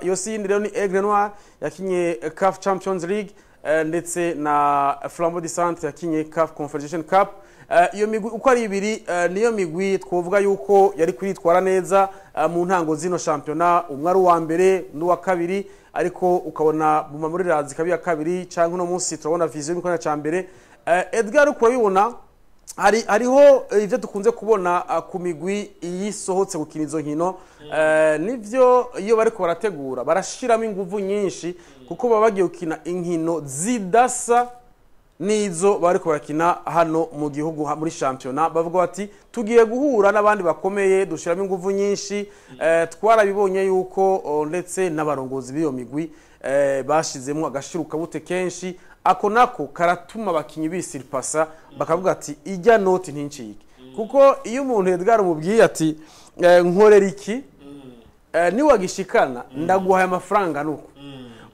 Iyo si yindi rero, ni Aigle Noir yakinye CAF Champions League, ndetse na Flambeau du Centre yakinye CAF Confederation Cup. Iyo migwi uko ari ibiri, niyo migwi twovuga yuko yari kwitwara neza mu ntango zino shampiyona. Umwe ari uwa mbere n'uwa kabiri, ariko ukabona Bumamuru iraza ikaba iya kabiri, cyangwa uno munsi turabona Vision iri ca mbere. Edgar, uko urabibona, hariho ivyo dukunze kubona ku migwi iyisohotse gukina izo nkino, nivyo iyo bariko barategura barashiramo inguvu nyinshi, kuko baba bagiye gukina inkino zidasa nizo bariko barakina hano mu gihugu muri shampiyona. Bavuga bati: "Tugiye guhura n'abandi bakomeye, dushiramo inguvu nyinshi." Twarabibonye yuko ndetse n'abarongozi b'iyo migwi bashizemo agashirukabute kenshi. Ako nako karatuma abakinyi bisiripasa, bakavuga ati: "Ijya noti ntincike." Kuko iyo umuntu, Edgar, umubwiye ati: "Nkorera iki, niwagishikana ndaguhaye amafaranga," nuko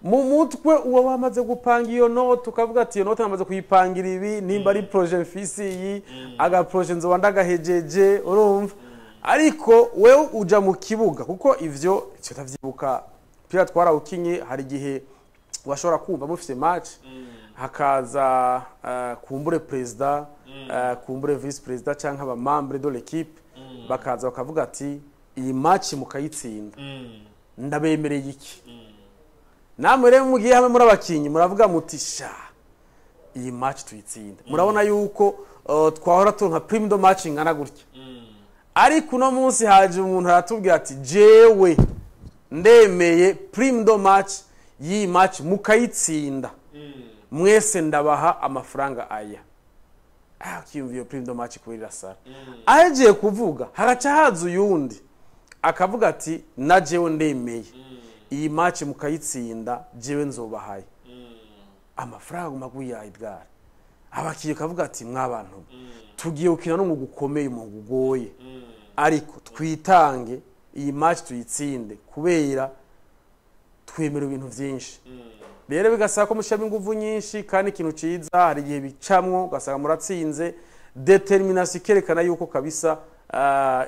mu mutwe uwo wamaze gupanga iyo note, ukavuga ati: "Iyo note namaze kuyipangira ibi, nimba ari projet mfise, iyi aga projet nzoba ndagahejeje." Urumva, ariko wewe uja mu kibuga, kuko ivyo tutavyibuka pira twarawukinye, hari igihe washobora kumva mufise match, hakaza kumbure président, kumbure vice-président canke aba membre de l'équipe, bakaza bakavuga ati: "Iyi match mukayitsinda, ndabemereye iki." Namwe rero mugiye hamwe muri abakinyi, muravuga muti: "Sha, iyi match tuyitsinda." Murabona yuko twahora turonka prime de match ingana gutya, ariko uno munsi haje umuntu aratubwira ati: "Jewe ndemeye prime de match y'iyi match, mukayitsinda mwese ndabaha amafaranga aya." Ukiyumva iyo prime de match kubera irasara. Ahegiye kuvuga, hagaca haza uyundi akavuga ati: "Na jewe ndemeye, iyi match mukayitsinda, jewe nzobahaye amafaranga." Guma guya Edgar, abakiye kavuga ati: "Mwabantu, tugiye gukina n'umwuga ukomeye, umwuga ugoye, ariko twitange iyi match tuyitsinde, kubera twemera ibintu byinshi." Rero bigasaba ko mushyiramo ingufu nyinshi, kandi ikintu ciza, hari igihe bicamwo ugasanga muratsinze, détermination ikerekana yuko kabisa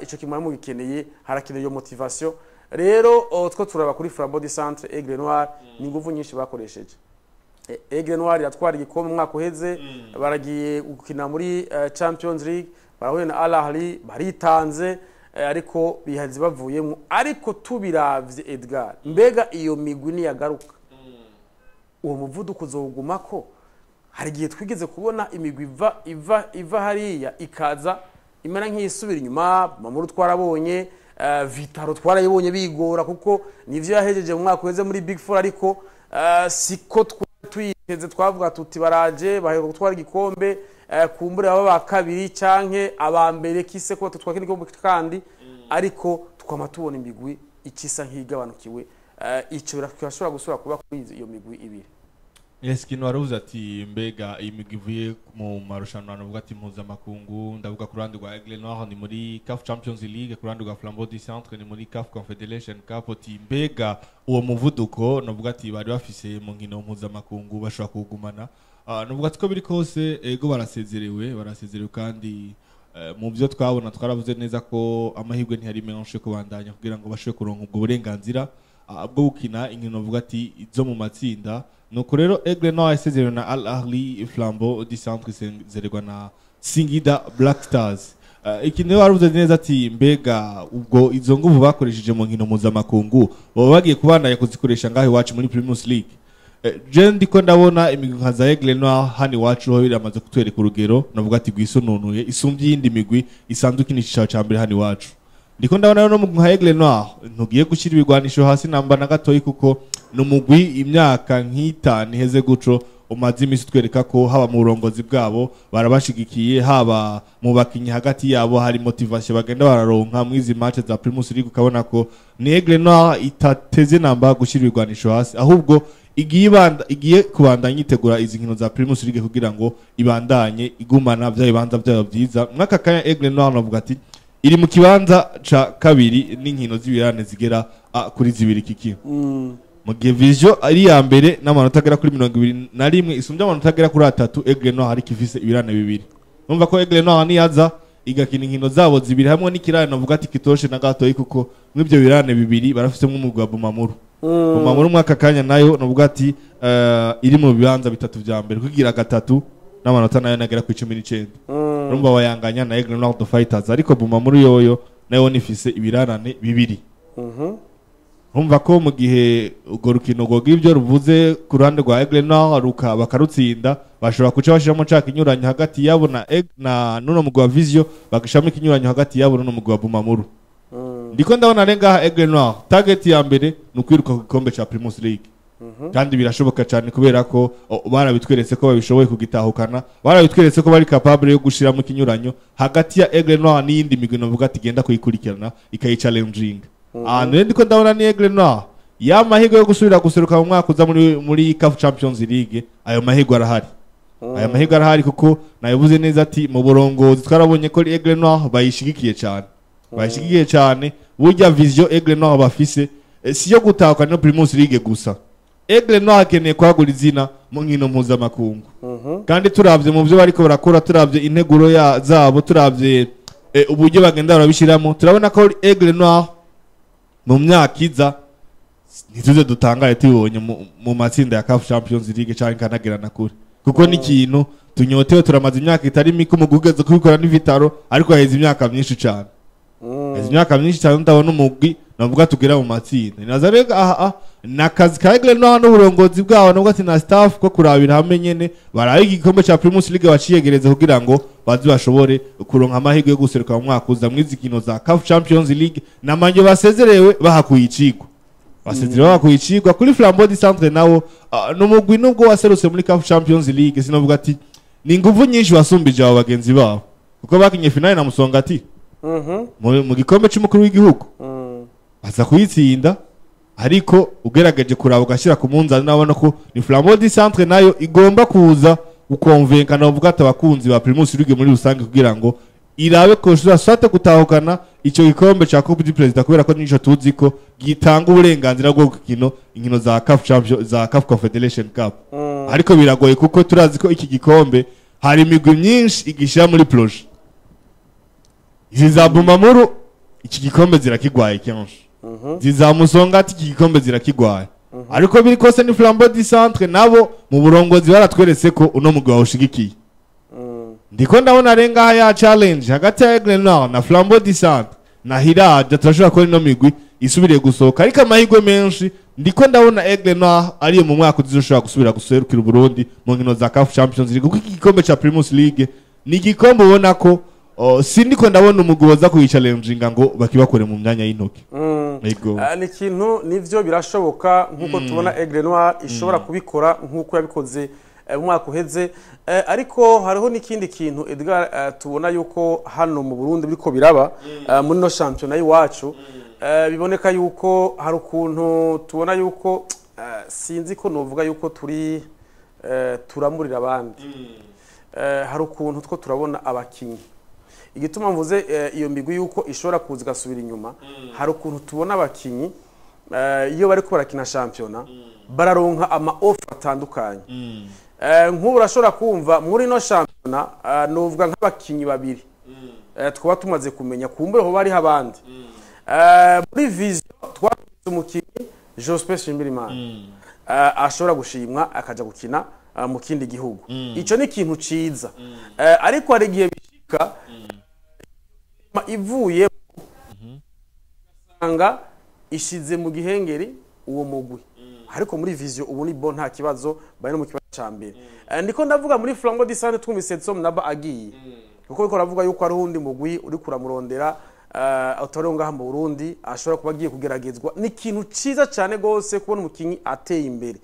ico kimwe mugikeneye, harakenewe iyo motivation. Rero two turaba kuri Flambeau du Centre, Aigle Noir, ni ingufu nyinshi bakoresheje. Aigle Noir iratwara igikombe umwaka uheze, baragiye gukina muri Champions League, barahuye na Al Ahly, baritanze, ariko bihaze bavuyemo. Ariko tubiravye, Edgar, mbega iyo migwi niyagaruka, uwo muvuduko uzowugumako? Hari igihe twigeze kubona imigwi iva hariya ikaza imera nk'isubira inyuma. Mamuru twarabonye, Vitaro twarayibonye bigora, kuko nivyo yahejeje mu mwaka uheze muri Big Four, ariko siko twari tuyiteze. Twavuga tuti: "Baraje, baheruka gutwara igikombe, kumbure baba ba kabiri canke aba mbere, kise ko tutwara igikombe." Kandi ariko twama tubona imigwi ikisa nk'igabanukiwe. Ico kirashobora gusubira kuba kuri iyo migwi ibiri. Yes, kino waravuze ati: "Mbega iyi migwi ivuye mu marushanwa," navuga ati mpuzamakungu, ndavuga ku ruhande rwa Aigle Noir ni muri CAF Champions League, ku ruhande rwa Flambeau du Centre ni muri CAF Confederation Cup, ati: "Mbega uwo muvuduko navuga ati bari bafise mu nkino mpuzamakungu bashobora kuwugumana?" Navuga ati ko biri kose, ego, barasezerewe, barasezerewe, kandi mu byo twabona twaravuze neza ko amahirwe ntiyari menshi yo kubandanya kugira ngo bashobore kuronka ubwo burenganzira bwo gukina inkino bavuga ati zo mu matsinda. Nuko rero Aigle Noir isezerewe na Al Ahly, Flambeau du Centre isezererwa na Singida Black Stars. Ikintu rero waravuze neza ati: "Mbega ubwo izo nguvu bakoresheje mu nkino mpuzamakungu baba bagiye kubandanya kuzikoresha ngaho iwacu muri Primus League?" Je ndiko ndabona imigwi nka za Aigle Noir hano iwacu ho biramaze kutwereka urugero navuga ati rwisununuye, isumbye iyindi migwi isanzwe ikina icicaro ca mbere hano iwacu. Ndiko ndabona rero no mugwi nka Aigle Noir ntugiye gushyira ibigwanisho hasi namba na gatoyi, kuko ni umugwi imyaka nk'itanu iheze guco umaze iminsi utwereka ko haba mu burongozi bwabo barabashigikiye, haba mu bakinyi hagati yabo hari motivation bagenda bararonka mu izi match za Primus League, ukabona ko ni Aigle Noir itateze namba gushyira ibigwanisho hasi, ahubwo igiye kubandanya yitegura izi nkino za Primus League kugira ngo ibandanye igumana bya bibanza byayo byiza. Mwaka kanya Aigle Noir navuga ati iri mu kibanza ca kabiri n'inkino z'ibirane zigera kuri zibiri kiki, mu gihe Vision ari iya mbere n'amanota agera kuri 21, isumbye amanota agera kuri 3 Aigle Noir, ariko ifise ibirane bibiri. Numva ko Aigle Noir niyaza igakina inkino zabo zibiri hamwe n'ikirane navuga ati kitoshe na gatoyi, kuko mw'ivyo birane bibiri barafisemo umugwi wa Bumamuru. Bumamuru mwaka kanya nayo nuvuga ati iri mu bibanza bitatu vya mbere kugira gatatu n'amanota nayo nagera ku 19. Urumva bayanganya na Aigle Noir the Fighters, ariko Bumamuru yoyo nayo nifise ibirarane bibiri. Urumva ko mu gihe urwo rukino rwogira ibyo ruvuze ku ruhande rwa Aigle Noir bakarutsinda, bashobora kuca bashiramo ca kinyuranyo hagati yabo na nuno mugwi wa Vision, bagashiramo ikinyuranyo hagati yabo n'uno mugwi wa Bumamuru. Ndiko ndabona renga Aigle Noir target ya mbere ni ukwiruka ku gikombe ca Primus League. Kandi birashoboka cyane kubera ko barabitweretse ko babishoboye kugitahukana, barabitweretse ko bari capable yo gushira mu kinyuranyo hagati ya Aigle Noir n'iyindi migwi novuga ati igenda kuyikurikirana ikayichallenging. Ahantu ndiko ndabona ni Aigle Noir ya mahirwe yo gusubira guseruka mu mwaka uza muri CAF Champions League, ayo mahirwe arahari. Aya mahirwe arahari kuko nabivuze neza ati mu burongozi twarabonye ko Aigle Noir bayishigikiye cyane. Bayishigikiye cyane, burya vision Aigle Noir bafise si yo gutahukana no Primus League gusa. Aigle Noir akeneye kwagura izina mu nkino mpuzamakungu. Kandi turavye mu byo bariko barakora, turavye integuro ya zabo, turavye uburyo bagenda barabishiramo, turabona ko Aigle Noir mu myaka iza ntituze dutangaye tubonye mu matsinda ya CAF Champions League canke kanagerana kure, kuko ni ikintu tunyotewe. Turamaze imyaka itari mike mu kugeza kubikora n'Vitaro, ariko haheze imyaka myinshi cyane. Haheze imyaka myinshi cyane ndabona umugwi navuga tugera mu matsinda. Naza rero aha nakazi ka Aigle Noir n'uburongozi bwabo nubwo ati na staff ko kurabira hamwe nyene baraye igikombe ca Primus League baciyegereza kugira ngo baze bashobore kuronka amahirwe yo guseruka mu mwaka uza mwizi kino za CAF Champions League. Namanyo basezerewe bahakuye icigwa. Basezerewe bahakuye icigwa. Kuri Flambeau du Centre nawo n'umugwi nubwo waserutse muri CAF Champions League, sinavuga ati ni nguvu nyinshi wasumbije abo bagenzi babo, kuko bakinye finale na Musongati mu gikombe c'umukuru w'igihugu baza kuyitsinda, ariko ugerageje kuraba ugashyira ku munzani nabona ko ni Flambeau du Centre nayo igomba kuza gukonvenkana uvuga ati abakunzi ba Primus League muri rusange kugira ngo irabe ko ishobora swate gutahukana ico gikombe ca Coupe du President, kubera ko nico tuzi ko gitanga uburenganzira bwo gukino inkino za CAF Champions za CAF Confederation Cup. Ariko biragoye kuko turazi ko iki gikombe hari imigwi myinshi igishira muri projet. Izi za Bumamuru iki gikombe zirakigwaye kenshi, ziza Musongati iki gikombe zirakigwaye, ariko biri kose ni Flambeau du Centre nabo mu burongozi baratweretse ko uno mugwi wawushigikiye. Ndiko ndabona renga ya challenge hagati ya Aigle Noir na Flambeau du Centre na Hiraja, turashobora kubona ino migwi isubiriye gusohoka, ariko amahirwe menshi ndiko ndabona Aigle Noir ariyo mu mwaka uzoshobora gusubira guserukira Burundi mu nkino za CAF Champions League, kuko iki gikombe ca Primus League ni igikombe ubona ko sindiko ndabona umugwi woza kuyichallenginga ngo bakibakore mu myanya y'intoki. Ego. Ni ikintu nivyo birashoboka nkuko tubona Aigle Noir ishobora kubikora nkuko yabikoze mu mwaka uheze, ariko hariho n'ikindi kintu Edgar, tubona yuko hano mu Burundi biriko biraba muri no championnat y'iwacu. Biboneka yuko hari ukuntu tubona yuko sinzi ko novuga yuko turi turamurira abandi. Hari ukuntu two turabona abakinyi, igituma mvuze iyo migwi yuko ishobora kuza igasubira inyuma, hari ukuntu tubona abakinyi iyo bariko barakina shampiyona bararonka ama offre atandukanye. Nk'ubu urashobora kumva muri no shampiyona novuga nk'abakinyi babiri twaba tumaze kumenya, kumbure ho bariho abandi. Muri Vision twafise umukinyi Jospin Shimirimana ashobora gushimwa akaja gukina mu kindi gihugu. Ico ni ikintu ciza, ariko hari igihe bishika ivuye usanga ishize mu gihengeri uwo mugwi. Ariko muri Vision ubu ni bon, nta kibazo, bari no mu kibazo ca mbere. Ndiko ndavuga muri Flambeau du Centre twumvise Edson Naba agiye, kuko biko ravuga yuko ari uwundi mugwi uri kuramurondera utari ngaha mu Burundi, ashobora kuba agiye kugeragezwa. Ni ikintu ciza cyane gose kubona umukinyi ateye imbere,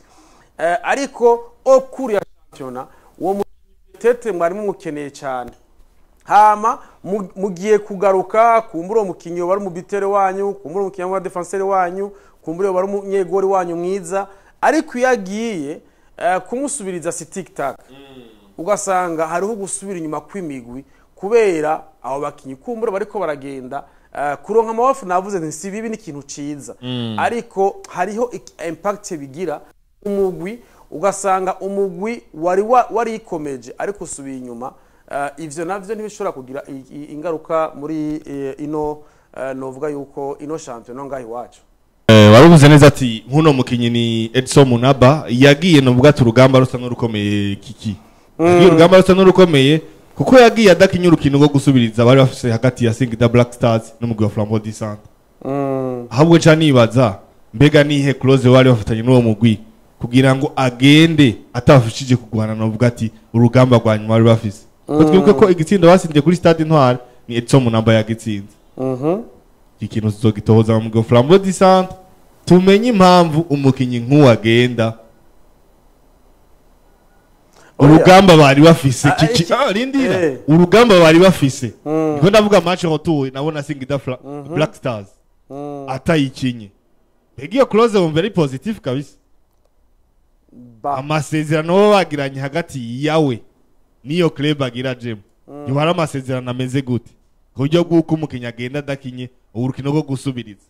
ariko okuri ya championnat uwo mutete mwari mumukeneye cyane, hama mugiye kugaruka kumbura uwo mukinyi wari umubitere wanyu, kumbura umukinyi wa defenseur wanyu, kumbura wari umunyegori wanyu mwiza, ariko iyo agiye kumusubiriza si tic tac, ugasanga hariho gusubira inyuma kw'imigwi kubera abo bakinyi kumbura bariko baragenda kuronka amawafu. Navuze nti si bibi, ni ikintu ciza, ariko hariho impact bigira umugwi, ugasanga umugwi wari warikomeje ariko usubiye inyuma. Ivyo navyo ntibishobora kugira ingaruka muri ino novuga yuko ino shampiyona ngaho iwacu. Waruvuze neza ati nkuno mukinyi ni Edson Munaba yagiye, novuga ati urugamba rusa n'urukomeye. Kiki, yagiye urugamba rusa n'urukomeye kuko yagiye adakinye urukino rwo gusubiriza bari bafise hagati ya Singida Black Stars n'umugwi wa Flambeau du Centre. Ahubwo nca nibaza, mbega nihe clause bari bafatanye n'uwo mugwi kugira ngo agende atabafishije kugwana, novuga ati urugamba rwa nyuma bari bafise? Ko twibuke ko igitsindo batsindiye kuri Stade Intwari ni Edson Munaba yagitsinze. Iki kintu tuzogitohoza mu mugwi wa Flambeau du Centre, tumenye impamvu umukinyi nk'uwo agenda. Oya. Urugamba bari bafise Ah, kiki rindira. Urugamba bari bafise, niko ndavuga, match retour nabona Singida Black Stars atayikinye. Mbega iyo clause wumva ari positif kabisa? Ba. Amasezerano baba bagiranye hagati yawe n'iyo club agira jemo yoba ari amasezerano ameze gute, ku buryo bw'uko umukinnyi agenda adakinye urukino rwo gusubiriza?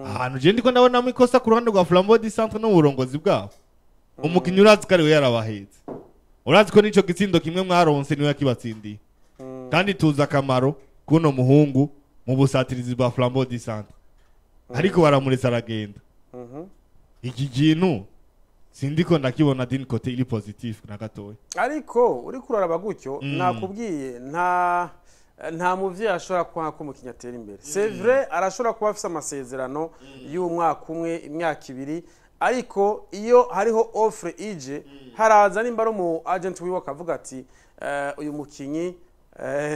Ahantu je ndiko ndabonamo ikosa ku ruhande rwa Flambeau du Centre n'uburongozi bwabo. Umukinnyi urazi ko ariwe yarabahetse, urazi ko n'ico gitsindo kimwe mwaronse niwe yakibatsindiye, kandi tuzi akamaro k'uno muhungu mu busatirizi bwa Flambeau du Centre, ariko baramuretse aragenda. Iki kintu sindiko ndakibona d'une côté iri positif na gatoya. Ariko uri kuraraba gutyo, nakubwiye, nta muvyeyi ashobora kwanga ko umukinnyi atera imbere. C'est vrai, arashobora kuba afise amasezerano y'umwaka umwe, imyaka 2, ariko iyo hariho offre ije, haraza nimba ari umu agent wiwe akavuga ati uyu mukinyi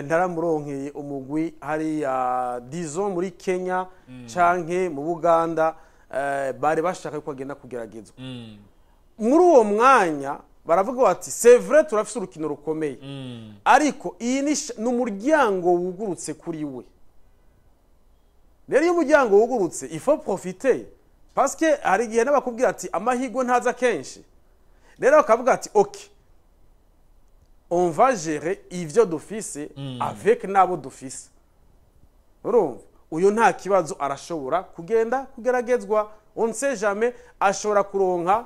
naramuronkeye umugwi hariya, disons muri Kenya canke mu Buganda, bari bashaka ko agenda kugeragezwa. Muri uwo mwanya baravuga bati c'est vrai, turafise urukino rukomeye, ariko iyi ni umuryango wugurutse kuri we. Rero iyo umuryango wugurutse, il faut profiter, parce que hari igihe n'abakubwira ati amahirwe ntaza kenshi. Rero bakavuga ati ok, on va gérer ivyo dufise avec n'abo dufise. Urumva, uyu nta kibazo, arashobora kugenda kugeragezwa, on ne sait jamais, ashobora kuronka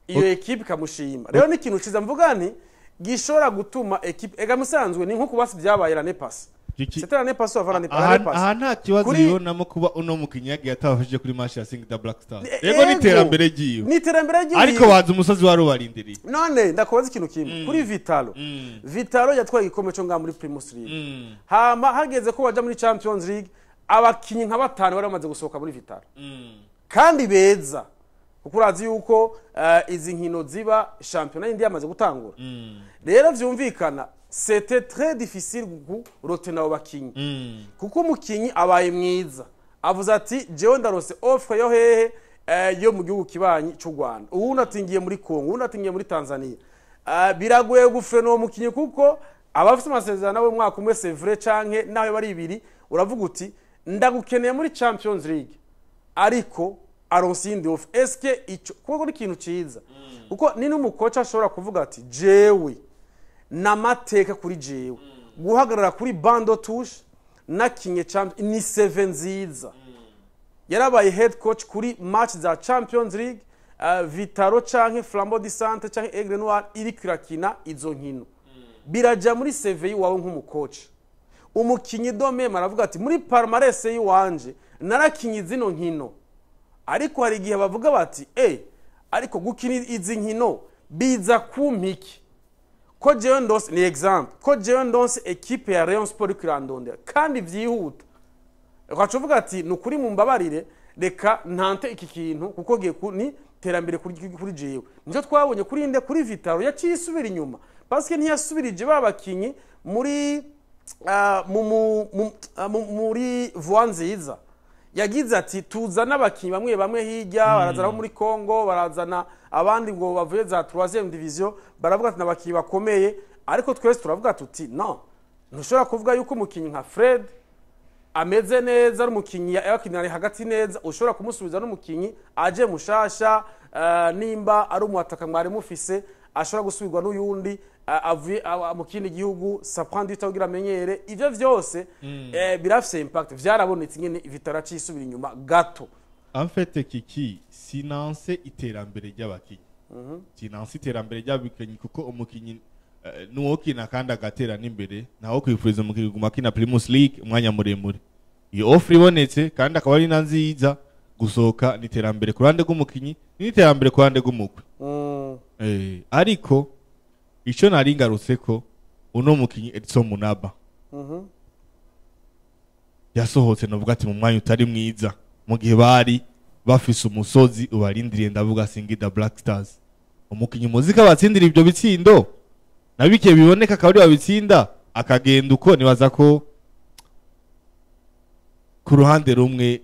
iyo équipe ikamushima. Rero ni ikintu ciza, mvuga nti gishobora gutuma équipe ega musanzwe ni nko kubasi byabaye l'année passée. C'était l'année passée ou avant l'année Aha passée. Aha nta kibazo yibonamo kuba uno mukinnyi yagiye atabafashije kuri match ya Singida Black Stars. Yego, n'iterambere ryiwe. Ni iterambere ryiwe. Ariko baza umusozi wari ubarindiriye. None ndakubaza ikintu kimwe kuri Vitalo. Vitalo yatwaye igikombe cyo ngaha muri Primus League, hama hageze ko baja muri Champions League, abakinyi nka batanu bari bamaze gusohoka muri Vitalo, kandi beza, kuko urazi yuko izi nkino ziba shampiyona yindi yamaze gutangura. Rero vyumvikana, c'était très difficile kurotena abo bakinyi, kuko umukinyi abaye mwiza avuze ati jewe ndarose offre yo hehe, yo mu gihugu kibanyi cy'u Rwanda, uwundi atingiye muri Congo, uwundi atingiye muri Tanzania. Biragoye gufrena uwo mukinyi kuko aba afite amasezerano nawe umwaka umwe, c'est vrai, canke nawe bari ibiri. Uravuga uti ndagukeneye muri Champions League, ariko aronse iyindi offre. Eske ico kuko ni ikintu ciza, kuko ni n'umukoca ashobora kuvuga ati jewe n'amateka kuri jewe guhagarara kuri banc de touche nakinye champion, ni CV nziza. Yarabaye head coach kuri match za Champions League, Vitalo canke Flambeau du Centre canke Aigle Noir iriko irakina izo nkino, biraja muri CV yiwawe nk'umukoci. Umukinyi de même aravuga ati muri palmarès yiwanje narakinye zino nkino. Ariko hari igihe bavuga bati ariko gukina izi nkino biza kumpiki ko jewe ndose, ni exemple, ko jewe ndonse équipe ya Rayon Sport iriko irandondera kandi vyihuta, ugaca uvuga ati ni ukuri mumbabarire, reka ntante iki kintu kuko giye ni terambere kuri jewe. Nicyo twabonye kuri inde, kuri Vitalo, yaciye isubira inyuma parce que ntiyasubirije ba bakinyi muri muri voie nziza. Yagize ati tuzana abakinyi bamwe bamwe hirya, barazana abo muri Congo, barazana abandi ngo bavuye za 3e division, baravuga ati n'abakinyi bakomeye, ariko twese turavuga tuti no, ntushobora kuvuga yuko umukinyi nka Fred ameze neza, ari umukinyi yakinira hagati neza, ushobora kumusubiza n'umukinyi aje mushasha. Nimba ari umwataka mwari mufise, ashobora gusubirwa n'uyundi avuye mu kindi gihugu, ça prend du temps kugira amenyere. Ivyo vyose birafise impact, vyarabonetse nyene Vitalo cisubira inyuma gato. En fait, kiki sinanse iterambere ry'abakinyi, sinanse iterambere ry'abakinyi, kuko umukinyi nuwokina kandi agatera n'imbere, ntawo kwifuriza umukinyi kuguma akina Primus League umwanya muremure. Iyo offre ibonetse kandi akaba ari na nziza. Gusohoka ni iterambere ku ruhande rw'umukinyi, ni iterambere ku ruhande rw'umugwi. Ariko ico nari ngarutse ko uno mukinyi Edson Munaba yasohotse, novuga ati mu mwanya utari mwiza, mu gihe bari bafise umusozi ubarindiriye, ndavuga Singida Black Stars. Umukinyi muzika batsindira ibyo bitsindo na bike biboneka akaba ari babitsinda, akagenda uko, nibaza ko ku ruhande rumwe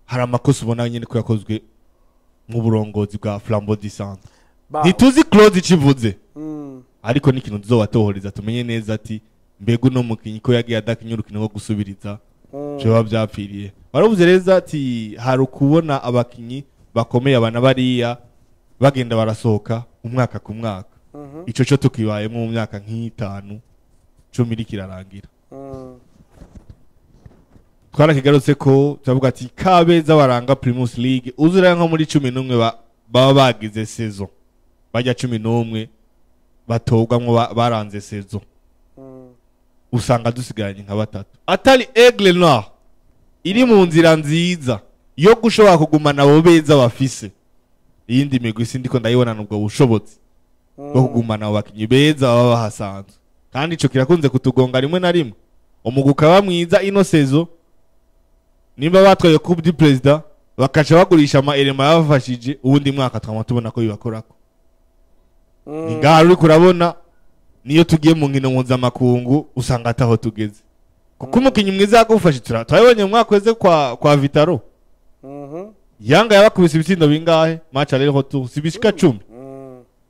hari amakosa ubona nyine ko yakozwe mu burongozi bwa Flambeau du Centre. Ntituzi clause ikivuze, ariko n'ikintu tuzobatohoreza tumenye neza ati mbega uno mukinyi ko yagiye adakinye urukino rwo gusubiriza, vyoba vyapfiriye. Baravuze reza ati hari ukubona abakinyi bakomeye abana bariya bagenda barasohoka umwaka ku mwaka. Ico co tukibayemo mu myaka nk'itanu 10 iriko irarangira. Twarakigarutse ko turavuga ati kabeza baranga Primus League uzura nko muri 11 baba bagize saison, bajya 11 batogwamwo baranze saison, usanga dusigaranye nka batatu, atari Aigle Noir iri mu nzira nziza yo gushobora kugumana abo beza bafise. Iyindi migwi sindiko ndayibona ubwo bushobozi bwo kugumana abo bakinyi beza baba bahasanzwe, kandi ico kirakunze kutugonga rimwe na rimwe. Umugwi ukaba mwiza ino saison, nimba batwaye Coupe du Président, bakaca bagurisha ama éléments yabafashije, uwundi mwaka twama tubona ko bibakorako. Ni ngaha uriko urabona niyo tugiye mu nkino mpuzamakungu usanga ataho tugeze, kuko umukinyi mwiza yagufashe turabonye mu mwaka weze kwa Vitaro. Yanga yabakubise ibitsindo bingahe match aller retour? Si bishika 10,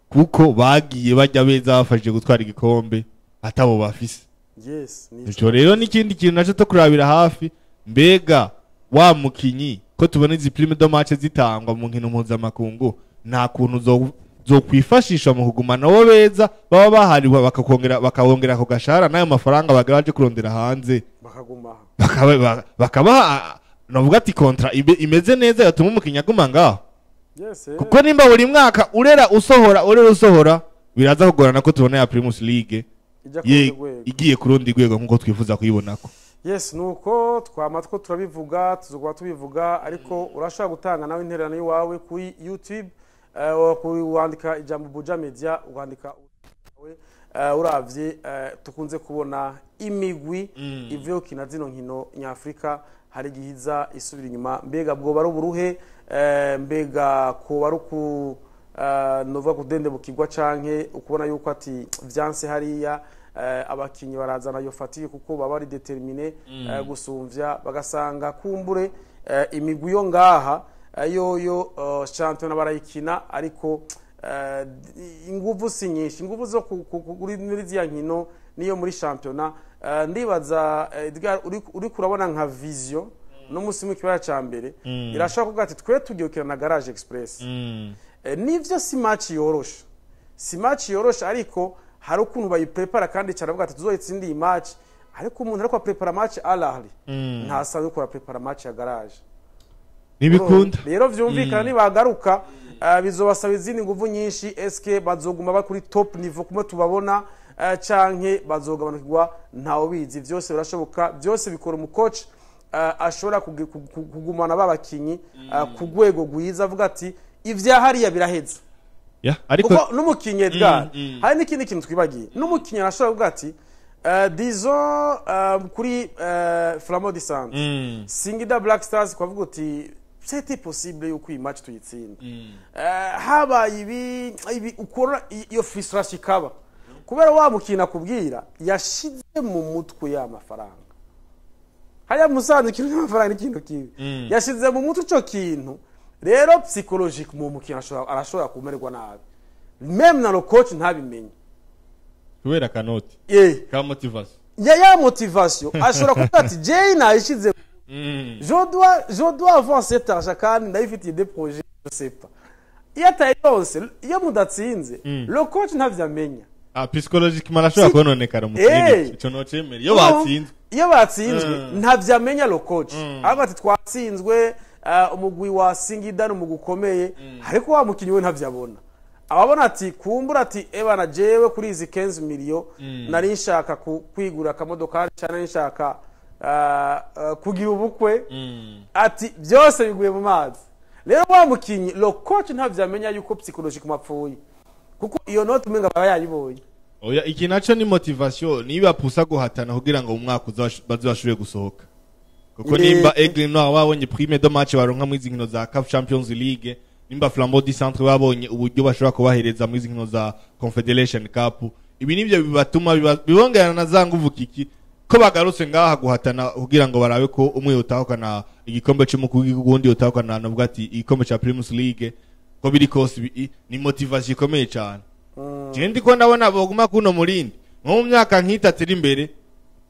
kuko bagiye bajya beza bafashije gutwara igikombe atabo bafise. Yes, nico. Ico rero n'ikindi kintu naco to kurabira hafi. Mbega wa mukinyi ko tubona izi prime de match zitangwa mu nkino mpuzamakungu, nta kuntu zokwifashisha mu kugumana abo beza baba bahariwe, bakabongera ako gashahara n'ayo mafaranga bagera baje kurondera hanze, bakaguma aha. Bakabaha navuga ati contrat imeze neza yatuma umukinyi aguma ngaho, kuko nimba buri mwaka urera usohora, urera usohora, biraza kugorana ko tubona ya Primus League ijya ku ye rundi rwego. Igiye ku rundi rwego nk'uko twifuza kuyibonako. Yes, nuko twama two turabivuga, tuzokuba tubivuga, ariko urashobora gutanga nawe intererano iwawe kuri YouTube, wandika ijambo Buja Media, ukandika wawe. Uravye tukunze kubona imigwi ivuye gukina zino nkino nyafurika, hari igihe iza isubira inyuma. Mbega bwoba ari uburuhe? Mbega koba ari uku novuga kudendebukirwa, canke ukubona yuko ati vyanse hariya, abakinyi barazana iyo fatigue kuko baba bari déterminés gusumvya, bagasanga kumbure imigwi yo ngaha yoyo shampiyona barayikina, ariko inguvu si nyinshi, inguvu zo muri ziriya nkino niyo muri shampiyona. Ndibaza Edgar, uriko urabona nka Vision no musi mu kibaya ca mbere irashobora kuvuga ati twe tugiye gukina na Garage Express. Nivyo si match yoroshe, si match yoroshe, ariko hari ukuntu bayiprepara kandi cyaravuga ati tuzoyitsinda iyi match. Ariko umuntu ariko aprepara match Al Ahly ntasanzwe ko prepara match ya Garage. Ntibikunda. Rero vyumvikana nibagaruka bizobasaba izindi nguvu nyinshi. Eske bazoguma ba kuri top niveau kumwe tubabona, canke bazogabanukirwa? Ntawe bizi, vyose birashoboka, byose bikora umucoach ashobora kugumana babakinyi ku rwego rwiza, avuga ati ivya hariya biraheze. Ya, ariko Kuko n'umukinyi, Edgar, hari n'ikindi kintu twibagiye, n'umukinyi arashobora kuvuga ati disons kuri Flambeau du Centre, Singida Black Stars, kwavuga uti c'était possible yuko iyi match tuyitsinda. Habaye ibi ibi, ukora iyo frustration ikaba kubera wa mukino akubwira yashize mu mutwe ya mafaranga hariya musanze ikintu cy'amafaranga n'ikintu kibi yashize mu mutwe. Ico kintu rero psychologique mu mukino arashobora kumererwa nabi, même na le coach ntabimenye. Kubera akanoti ka motivation. Ya motivation, ashobora kuvuga ati jewe nayishize, je dois avoir cet argent kandi ndayifitiye des projets, je sais pas. Iyo atayironse, iyo mudatsinze, le coach ntavyamenya. Ah, psychologiquement arashobora kononekara umukinyi. Ico nocemera iyo batsinzwe. Iyo batsinzwe ntavyamenya le coach, ahubwo ati twatsinzwe, umugwi wa Singida ni umugwi ukomeye, ariko wa mukinyi we ntavyabona. Ababona ati kumbura ati ebana jewe kuri izi 15 millions nari nshaka kwigura akamodoka cyane, nari nshaka kugira ubukwe, ati byose biguye mu mazi. Rero wa mukinyi, le coach ntavyamenya yuko psychologiquement apfuye, kuko iyo note umenga aba yayibonye. Oya, iki naco ni motivation, niba pusa guhatana kugira ngo mu mwaka uza bazashobore gusohoka, kuko nimba Aigle Noir babonye prime de match baronka muri izi nkino za CAF Champions League, nimba Flambeau du Centre babonye uburyo bashobora kubahereza muri izi nkino za Confederation Cup, ibi nivyo bibatuma bibongerana na za nguvu kiki ko bagarutse ngaha guhatana kugira ngo barabe ko umwe yotahukana igikombe c'umukuru w'igihugu, uwundi yotahukana navuga ati igikombe ca Primus League. Ko biri kose ni motivation ikomeye cane. Je ndiko ndabona boguma kuno murindi nko mu myaka nk'itatu iri imbere,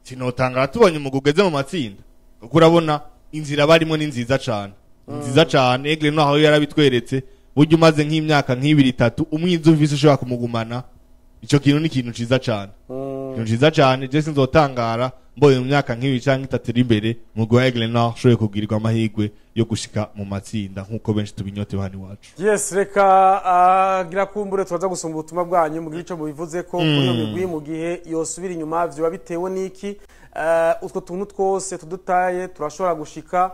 sinotangara tubonye umugwi ugeze mu matsinda, kuko urabona inzira barimo ni nziza cane, ni nziza cane. Aigle Noir aho yarabitweretse, burya umaze nk'imyaka nk'ibiri itatu umwiza ufise ushobora kumugumana, ico kintu ni ikintu ciza cane, ikintu ciza cane. Je sinzotangara mbonye mu myaka nk'ibiri canke itatu iri imbere umugwi wa Aigle Noir ushoboye kugirirwa amahirwe yo gushika mu matsinda nk'uko benshi tubinyotewe hano iwacu. Yes, reka gira kumbure turaza gusoma ubutumwa bwanyu mugihe ico mubivuze ko kuri iyo migwi mu gihe yosubira inyuma vyoba bitewe n'iki. Utwo tuntu twose tudutaye turashobora gushika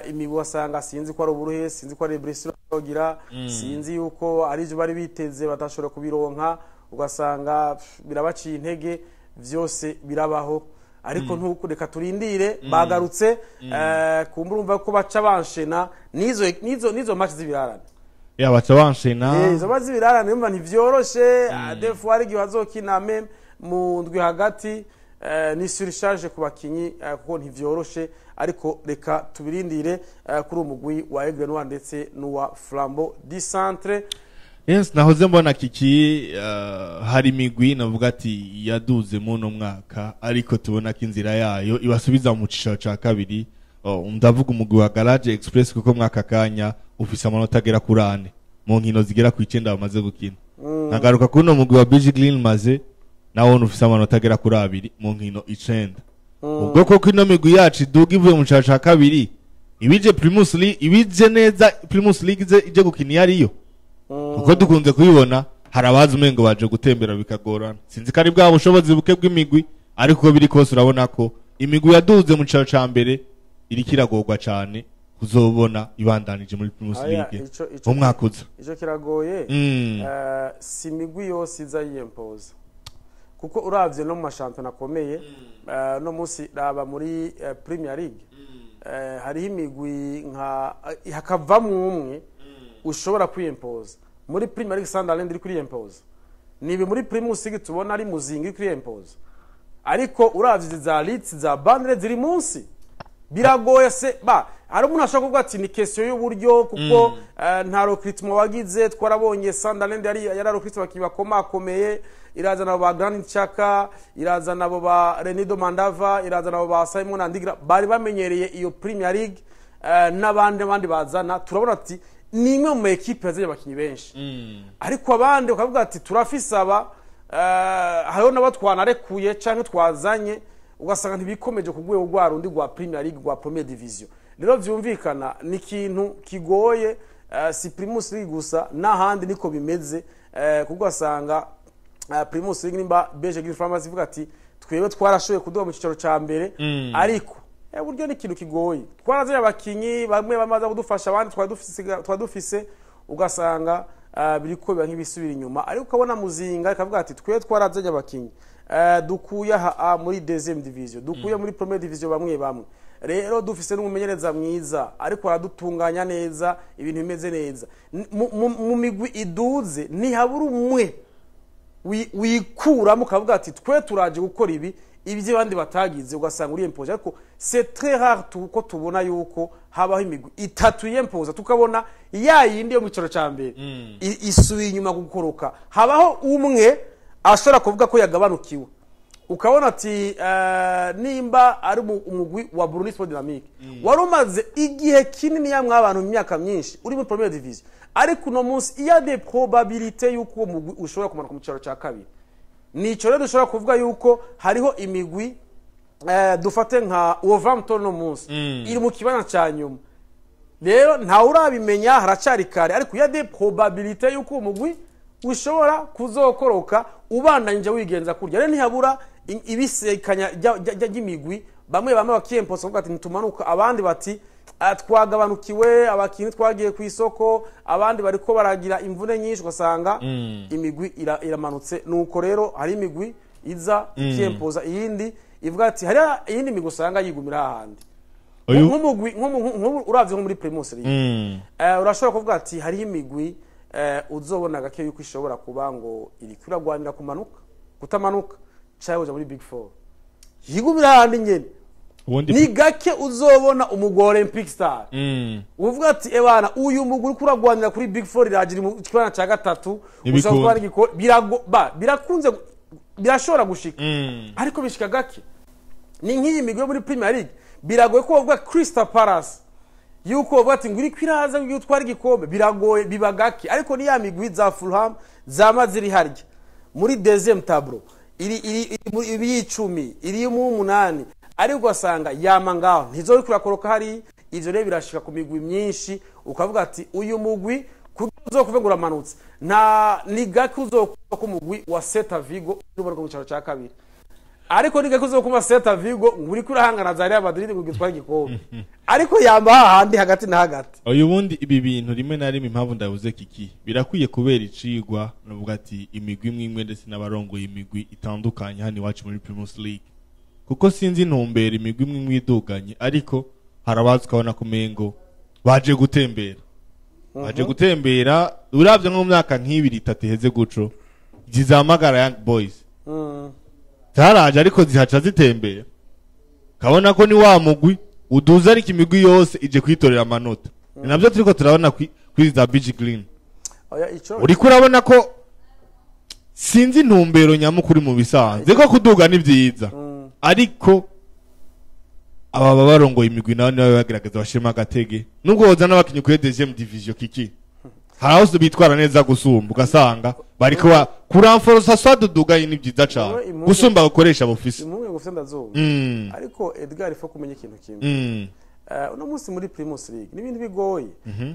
imigwi wasanga sinzi ko ari uburuhe, sinzi ko ari blessure bagira, sinzi yuko ari ivyo bari biteze batashobora kubironka, ugasanga birabaciye intege. Vyose birabaho, ariko ntuko reka turindire bagarutse. Kumbura urumva ko baca banshena nizo match z'ibirarane. Ya, baca banshena. Izo match z'ibirarane urumva ntivyoroshe. Des fois hari igihe bazokina même mu ndwi hagati, ni surcharge ku bakinyi, kuko ntivyoroshe. Ariko reka tubirindire kuri uwo mugwi wa Aigle Noir ndetse n'uwa Flambeau du Centre. Yes, nahoze mbona kiki hari imigwi navuga ati yaduze muno mwaka, ariko tubona ko inzira yayo ibasubiza mu cicaro ca kabiri. Oh, ndavuga umugwi wa Garage Express, kuko mwaka kanya ufise amanota agera kuri 4 mu nkino zigera ku 9 bamaze gukina. Nkagaruka kuno mugwi wa BG Green maze nawone ufise amanota agera kuri 2 mu nkino 9. Ubwo koko ino migwi yacu iduga ivuye mu cicaro ca kabiri, ibije Primus League, ibije neza Primus League ije gukina iyo ariyo, kuko dukunze kubibona hari abazi umengo baje gutembera bikagorana. Sinzi ko ari bwa bushobozi buke bw'imigwi, ariko uko biri kose urabona ko imigwi yaduze mu cicaro ca mbere iriko iragorwa cane kuzobona ibandanije muri Primus Aya, League ico mu mwaka uza. Ico kiragoye. Si imigwi yose iza yiyempoza, kuko uravye no mu mashampiyona akomeye, no munsi raba muri Premier League, hariho imigwi nka hakavamwo umwe ushobora kwiyempoza. Muri Premier League Sunderland iri kwiyempoza, nibi muri Primus League tubona ari Muzinga iri kwiyempoza, ariko uravye izi za Leeds, za Burnley ziri munsi, biragoye. Se ba hari umuntu ashobora kuvuga ati ni question y'uburyo, kuko nta recruitment wagize. Twarabonye Sunderland yari recruitment abakinyi bakomakomeye, irazana abo ba Granit Xhaka, irazana abo ba Renido Mandava, irazana abo ba Simon Andigra bari bamenyereye iyo Premier League, n'abandi abandi bazana. Turabona ati ni imwe mu ekipe yazanye abakinyi benshi, ariko abandi bakavuga ati turafise aba, hariho n'abo twanarekuye canke twazanye, ugasanga ntibikomeje ku rwego rwa rundi rwa Premier League, rwa Premier Division. Rero vyumvikana ni ikintu kigoye. Si Primus League gusa, n'ahandi niko bimeze, kuko ugasanga Primus League nimba BG Green Farmers ivuga ati twebwe twarashoboye kuduga mu cicaro ca mbere, ariko buryo ni ikintu kigoye, twarazanye abakinyi bamwe bamaze kudufasha, abandi twari dufise, ugasanga biriko biba nk'ibisubira inyuma. Ariko ukabona Muzinga ikavuga ati twe twarazanye abakinyi, dukuye aha muri deuxième division, dukuye muri première division bamwe bamwe, rero dufise n'umumenyereza mwiza ariko aradutunganya neza, ibintu bimeze neza. Mu migwi iduze ntihabura umwe wikuramo ukavuga ati twe turaje gukora ibi ibyo abandi batagize, ugasanga uriyempoje. Ariko c'est très rare ko tubona yuko habaho imigwi itatu yiyempoza, tukabona ya yindi yo mu cyicaro cya mbere isubiye inyuma gukoroka. Habaho umwe ashobora kuvuga ko yagabanukiwe, ukabona ati nimba ari umugwi wa Burundi Sport Dynamique wari umaze igihe kinini yamwe abantu mu myaka myinshi uri muri première division, ariko uno munsi il y a des probabilités yuko uwo mugwi ushobora kumanuka mu cyicaro cya kabiri. Nico rero dushobora kuvuga yuko hariho imigwi, dufate nka Wolverhampton, no munsi iri mu kibanza cya nyuma. Rero ntawe urabimenya, haracari kare, ariko il y a des probabilités yuko uwo mugwi ushobora kuzokoroka ubandanyije wigenza kurya. Rero ntihabura ibisekanya ry'imigwi. Bamwe bamwe bakiyemposa bavuga ati ntitumanuka, abandi bati: "Ah, twagabanukiwe abakinyi, twagiye ku isoko." Abandi bariko baragira imvune nyinshi, ugasanga imigwi iramanutse. Nuko rero hari imigwi iza ikiyempoza, iyindi ivuga ati hari iyindi migwi usanga yigumira hahandi. Nk'umugwi nk'ubu uravye nko muri Primus League, urashobora kuvuga ati hariho imigwi uzobona gake yuko ishobora kuba ngo iriko iragwanira kumanuka, kutamanuka canke kuja muri Big Four, yigumira hahandi nyene. Ubundi Ni gake uzobona umugwi wa Olympic Star uvuga ati: "Ebana, uyu mugwi uriko uragwanira kuri Big Four, iragira mu kibanza ca gatatu." Ntibikunda. Ushobora gutwara birakunze, birashobora gushika, ariko bishika gake. Ni nk'iyi migwi yo muri Premier League, biragoye ko bavuga Crystal Palace yuko bavuga ati ngo iriko iraza ngo utware igikombe. Biragoye, biba gake. Ariko ni ya migwi za Fulham zama ziri harya muri deuxième tableau, iri muri iri y'icumi, iri mu munani, ariko ugasanga yama ngaho, ntizoriko irakoroka hariya. Ivyo rero birashika ku migwi myinshi, ukavuga ati uyu mugwi kugira uzokuve ngo uramanutse, nta ni gake uzokuva ko umugwi wa Celta Vigo umanuka mu cicaro ca kabiri, ariko ni gake uzokuma Celta Vigo ngo uriko urahangana za Real Madrid ngo gitware igikombe, ariko yamba hahandi hagati na hagati. Uyu bundi ibi bintu rimwe na rimwe, impamvu ndabuze kiki, birakwiye kubera icigwa, navuga ati imigwi imwe imwe ndetse n'abarongoye imigwi itandukanye hano iwacu muri Primus League, kuko sinzi intumbero imigwi imwe imwe iduganye, ariko hari abazi ukabona ko umengo baje gutembera, baje gutembera. Uravye nko mu myaka nk'ibiri itatu iheze guco, zizahamagara Young Boys zaraje, ariko zihaca zitembera, kabona ko ni wa mugwi uduza, ariko imigwi yose ije kwitorera amanota. Ni nabyo turiko turabona kuri za BG Green. Oya, ico Uriko urabona ko sinzi intumbero nyamukuru. Mu bisanzwe ko kuduga ni byiza, ariko aba baba barongoye imigwi nabo nibo bagerageza bashiremo agatege, nubwo woza n'abakinyi kuri deuxième division kiki, hari aho bitwara neza gusumba, ugasanga bariko kuranforosa swadudugaye. Ni byiza cane gusumba gukoresha bufise. Impungenge gufite ndazumva, ariko Edgar, ifo kumenya ikintu kimwe. Uno munsi muri Primus League ni ibintu bigoye.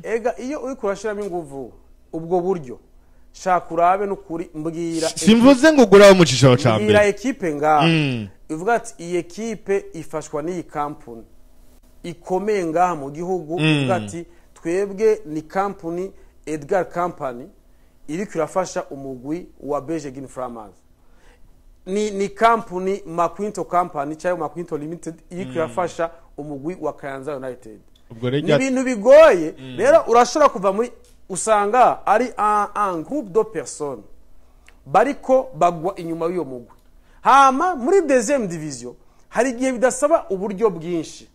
Ega iyo uriko urashiramo inguvu ubwo buryo, shaka urabe n'ukuri, mbwira Simvuze ngo ugure abo mu cicaro ca mbwira mbere. ekipe ngaha ivuga ati iyi ekipe ifashwa n'iyi kampuni ikomeye ngaha mu gihugu, ivuga ati twebwe ni kampuni Edgar Company iriko irafasha umugwi wa Beige Green Farmers, ni kampuni Maquinto Company cyangwa Maquinto Limited iriko irafasha umugwi wa Kayanza United. Ubwo rero Ni ibintu bigoye rero. Urashobora kuva muri, usanga ari un groupe de personnes bariko bagwa inyuma y'uyo mugwi. Hama muri deuxième division hari igihe bidasaba uburyo bwinshi,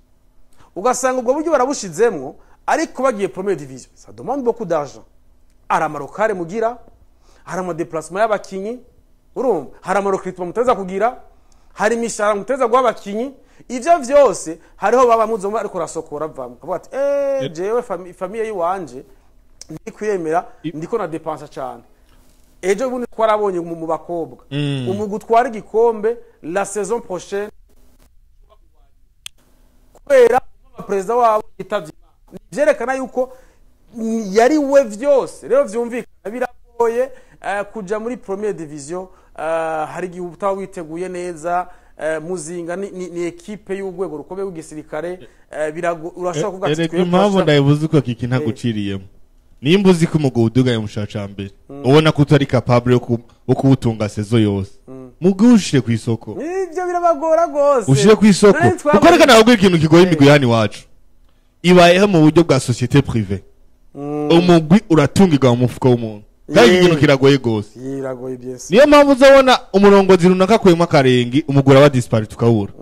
ugasanga ubwo buryo barabushizemwo, ariko bagiye première division, ça demande beaucoup d'argent. Hari amarokare mugira, hari amadéplacement y'abakinyi, urumva, hari amarecrutement muteza kugira, hari imishahara muteza guha abakinyi. Ivyo vyose hariho baba muzoma, ariko urasokora vamwe ukavuga ati jewe famille yiwanje ndi kwiyemera, ndiko na dépensa cyane. Ejo bundi twarabonye mu bakobwa umugwi utwara igikombe la saison prochaine kubera perezida wabo yitavye Imana. Vyerekana yuko yari we vyose. Rero vyumvikana biragoye kuja muri première division. Hari igihe utaba witeguye neza. Muzinga ni ekipe y'urwego rukomeye rw'igisirikare. Urashobora kuvuga ati Erega twebwe impamvu turashobora- ndayivuze uko kiki, ntaguciriyemo, nimba uzi ko umugwi udugaye mu cicaro ca mbere, ubona ko utari capable yo kuwutunga saison yose, mugwi ushire ku isoko. Nivyo birabagora gose. Ushire ku isoko. None Kuko reka nababwira ikintu kigoye imigwi hano iwacu ibayeho mu buryo bwa société privée. Umugwi uratungirwa mu mufuko w'umuntu, kandi iki kintu kiragoye gose. Yiragoye bien sûr. Niyo mpamvu uzabona umurongozi runaka akuyemo akarengi, umugwi uraba disparaît, tukawubura.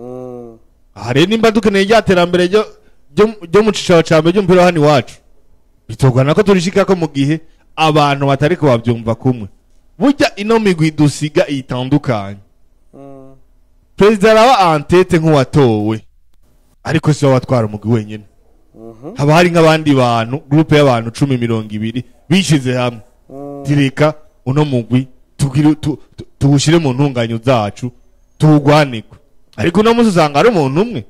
Aha rero nimba dukeneye rya terambere ryo mu cicaro ca mbere ry'umupira wa hano iwacu, bitogana ko turishikako mu gihe abantu batariko bavyumva kumwe. Burya ino migwi dusiga itandukanye, perezida araba en tête nk'uwatowe, ariko si we watwara umugwi wenyine. Haba hari nk'abandi bantu, groupe y'abantu 10, 20 bishize hamwe, tireka uno mugwi tuwushyire mu ntunganyo zacu, tuwugwanike. Ariko uno munsi usanga ari umuntu umwe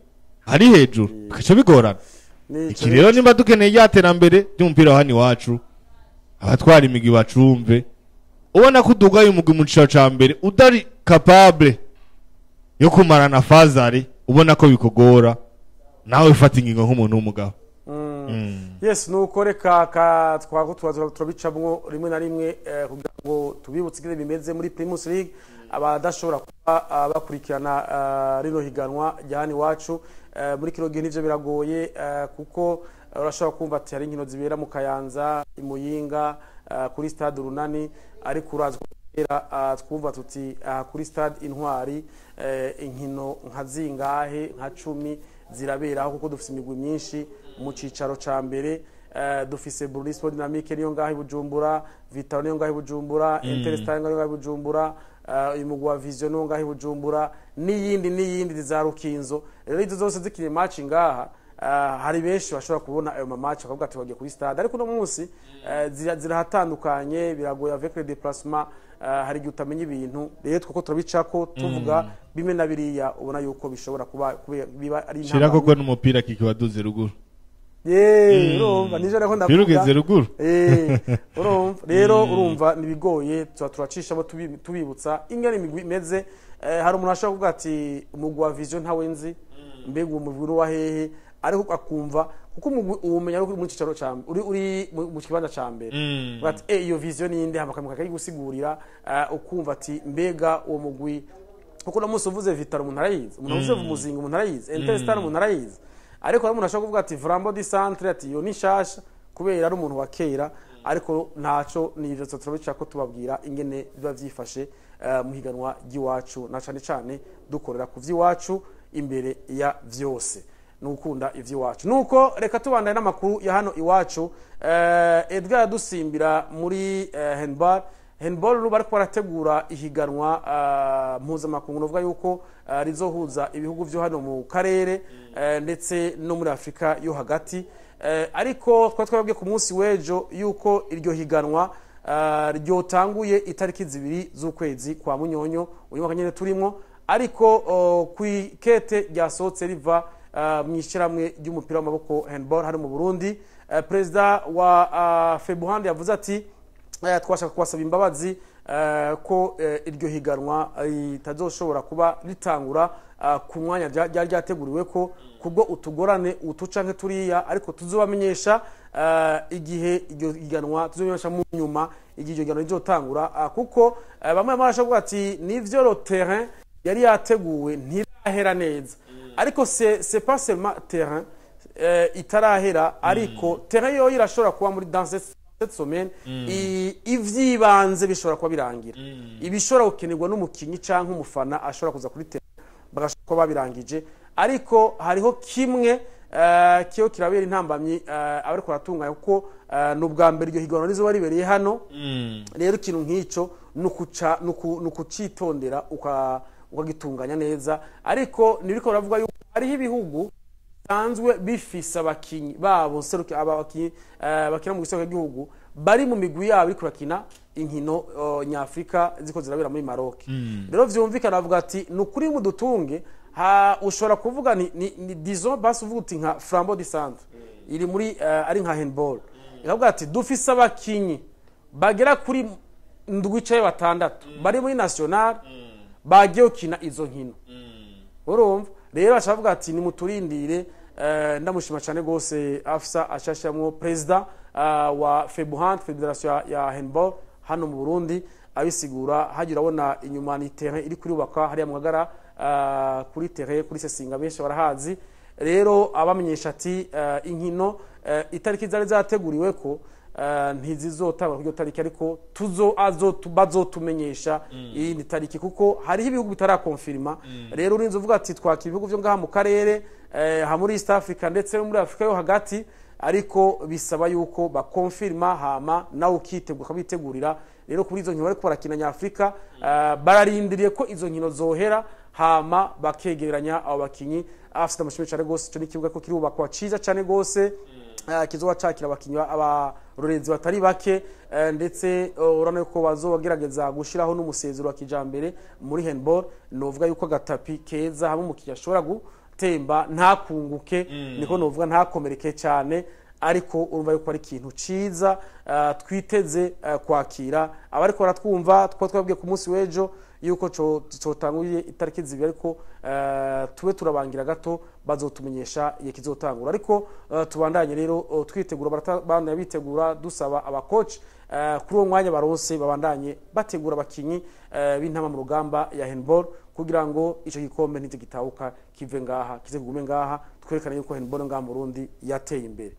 ari hejuru, bigaca bigorana. Nico. Iki rero, nimba dukeneye rya terambere ry'umupira wa hano iwacu, abatwara imigwi bacumve, ubona ko udugaye umugwi mu cicaro ca mbere, utari capable yo kumarana fazari. Ubona ko bikugora, nawe fata ingingo nk'umuntu w'umugabo. Yes, nuko reka ka twako turabicamwo rimwe na rimwe kugira ngo tubibutse ingene bimeze muri Primus League, abadashobora kuba bakurikirana rino higanwa rya hano iwacu. Muri kino gihe nivyo biragoye, kuko urashobora kumva ati hari inkino zibera mu Kayanza, i Muyinga, kuri stade Urunani, ariko urazi ko kera twumva tuti kuri stade Intwari inkino nka zingahe, nka 10 ziraberaho, kuko dufise imigwi myinshi mu cicaro ca mbere. Dufise Burundi Sport Dynamique niyo ngaho i Bujumbura, Vital'O niyo ngaho i Bujumbura, Interstar niyo ngaho i Bujumbura, uyu mugwi wa Vision niyo ngaho i Bujumbura, n'iyindi n'iyindi za Rukinzo. Rero izo zose zikiri match ngaha, hari benshi bashobora kubona ayo ma match bakavuga ati bagiye kuri stade, ariko uno munsi zirahatandukanye, biragoye avec les déplacements. Hari igihe utamenya ibintu. Rero twako turabicako tuvuga bimwe na biriya ubona yuko bishobora kuba biba ari Shira koko n'umupira kikiwaduze ruguru. Yeee, urumva nivyo nako ndavuga. Birugeze ruguru. Urumva rero, urumva nibigoye, tuba turacishamo tubibutsa ingene imigwi imeze. Hari umuntu ashobora kuvuga ati umugwi wa Vision ntawe nzi, mbega uwo mugwi uri hehe? Ariko akumva kuko umugwi uwumenya ari uri mu cicaro ca uri mu kibanza ca mbere. Uvuga ati iyo Vision ni inde? Hama akayigusigurira, ukumva ati mbega uwo mugwi, kuko uno munsi uvuze Vital'O umuntu arayizi, umuntu uvuze Umuzinga umuntu arayizi, Interstar umuntu arayizi, ariko hari umuntu ashobora kuvuga ati Flambeau du Centre, ati iyo ni nshasha kubera ari umuntu wa kera, ariko ntaco nivyo turabica ko tubabwira ingene biba vyifashe mu higanwa ry'iwacu, na cane cane dukorera ku vy'iwacu imbere ya vyose nukunda ivy'iwacu. Nuko reka tubandane n'amakuru ya hano iwacu. Edgar yadusimbira muri handball. Handball ruba bariko barategura ihiganwa mpuzamakungu, novuga yuko rizohuza ibihugu vyo hano mu karere ndetse no muri Afrika yo hagati. Ariko twari twababwiye ku munsi w'ejo yuko iryo higanwa ryotanguye itariki 2 z'ukwezi kwa Munyonyo uyu mwaka nyene turimwo, ariko kw'ikete ryasohotse riva mu ishyirahamwe ry'umupira w'amaboko handball hano mu Burundi, perezida wa Febuhand yavuze ati twashaka kubasaba imbabazi ko iryo higanwa ritazoshobora kuba ritangura ku mwanya ryari ryateguriwe ko kubwo utugorane utu canke turiya, ariko tuzobamenyesha igihe iryo higanwa, tuzobamenyesha mu nyuma igihe iryo higanwa rizotangura, kuko bamwe barashobora kuvuga ati nivyo, le terrain yari yateguwe ntirahera neza, ariko c'est pas seulement terrain itarahera, ariko terrain yoyo irashobora kuba muri dans cette semaine, ivyibanze bishobora kuba birangira, ibishobora gukenerwa n'umukinyi canke umufana ashobora kuza kuri terrain bagashobora kuba babirangije, ariko hariho kimwe kiyo kirabera intambamyi abariko baratunganya, kuko ni ubwa mbere iryo higanwa rizoba ribereye hano. Rero ikintu nk'ico nukucitondera ukagitunganya neza, ariko nibiko baravuga yuko hariho ibihugu bisanzwe bifise abakinyi babo nseruke, abakinyi bakina mu gisoko cy'igihugu bari mu migwi yabo iriko irakina inkino nyafrika ziko zirabera muri Maroc. Rero vyumvikana bavuga ati nukuri mudutunge ha, ushobora kuvuga ni disons basi uvuga uti nka Flambeau du Centre iri muri ari nka handball, ikavuga ati dufise abakinyi bagera kuri ndwi canke batandatu bari muri national bagiye gukina izo nkino. Urumva rero baca bavuga ati nimuturindire. Ndamushima cyane gose afisa ashashamwo president wa Febuhant, federation ya handball hano mu Burundi, abisigura hagira urabona inyuma ni terrain iri kurubakwa hariya mu Ngagara, kuri terrain kuri Sesinga benshi barahazi. Rero abamenyesha ati inkino itariki zari zateguriwe ko ntizizotangwa kuri iyo tariki, ariko tuzo azo bazotumenyesha iyindi tariki, kuko hariho ibihugu bitarakonfirma. Rero urinze uvuga ati twakira ibihugu byo ngaha mu karere, ha muri East Africa ndetse no muri Afrika yo hagati, ariko bisaba yuko bakonfirma, hama nawe ukitegura ukabitegurira. Rero kuri izo nkino bariko barakina nyafrika, bararindiriye ko izo nkino zohera, hama bakegeranya abo bakinyi. Afite amashimwe cyane gose. Ico ni ikibuga ko kirubakwa ciza cyane gose, kizoba cakira abakinyi abarorezi batari bake, ndetse urabona ko bazogerageza gushiraho n'umusezero wa kijambere muri handball, novuga yuko agatapi keza hamwe umukinyi ashobora gutemba ntakunguke, niko novuga ntakomereke cyane, ariko urumva yuko ari ikintu ciza twiteze kwakira abariko baratwumva. Twabwiye ku munsi w'ejo yuko yuko cotanguye itariki 2, ariko tube turabangira gato, bazotumenyesha igihe kizotangura. Ariko tubandanye rero twitegura, barabandanya bitegura. Dusaba abakoci kuri uwo mwanya baronse babandanye bategura abakinyi b'intama mu rugamba ya handball, kugira ngo ico gikombe ntize gitahuka kive ngaha, kize kugume ngaha, twerekane yuko handball ngaha mu Burundi yateye imbere.